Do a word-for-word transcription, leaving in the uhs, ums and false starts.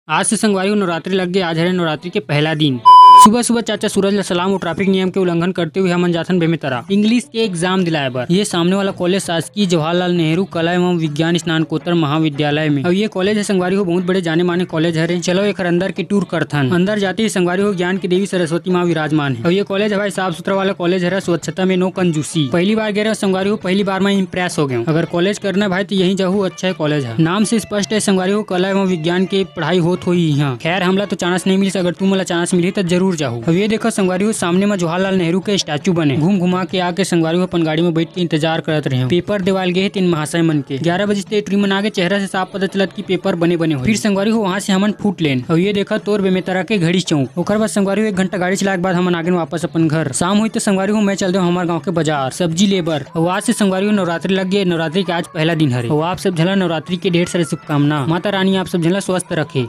आज से संगवारी हो नवरात्रि लग गे, आज हरे नवरात्रि के पहला दिन। सुबह सुबह चाचा सूरज ला सलाम अउ traffic नियम के उल्लंघन करते हुए हमन जाथन बेमेतरा English के exam दिलाए बर। ये सामने वाला college शासकीय जवाहरलाल नेहरू कला एवं विज्ञान स्नातकोत्तर महाविद्यालय में। अउ ये college हे संगवारी हो बहुत बड़े जाने माने college हरे। चलो एकर अंदर के tour करथन। अंदर जाते ही संगवारी हो ज्ञान की देवी सरस्वती माँ विराजमान हे। अउ ये college हवाई साफ सुथरा वाला college हरे, स्वच्छता में no कंजूसी। पहली बार गे रहेंव संगवारी हो, पहली बार मैं impress हो गेंव। अगर college करना हे भाई तो यहीं जाहू, अच्छा हे college हे। नाम से स्पष्ट हे संगवारी हो, कला एवं विज्ञान के पढ़ाई होत होही इहाँ। खैर, हमला तो chance नहीं मिलिस, अगर तुमन ला chance मिलही त जरूर जाहू। अब ये देखो संगवारी हो, सामने म जवाहरलाल नेहरू के statue बने। घूम घुमा के आके संगवारी हो अपन गाड़ी में बैठ के इंतजार करत रहेंव। Paper देवाल गे हे तीन महाशय मन के। ग्यारह बजे ते टुरी मन आगे, चेहरा से साफ पता चलत कि paper बने बने होही। फिर संगवारी हो वहाँ से हमन फूट लेन। अब ये देखो तोर बेमेतरा के घड़ी चौक। ओकर बाद संगवारी हो एक घंटा गाड़ी चलाए के बाद हमन आगेन वापस अपन घर। शाम होही त संगवारी हो मैं चल देंव हमर गाँव के बाजार सब्जी ले बर। अउ आज से संगवारी हो नवरात्रि लग गे, नवरात्रि के आज पहला दिन हरे। अउ आप सब झन ला नवरात्रि के ढेर सारे शुभकामना। माता रानी आप सब झन ला स्वस्थ रखे।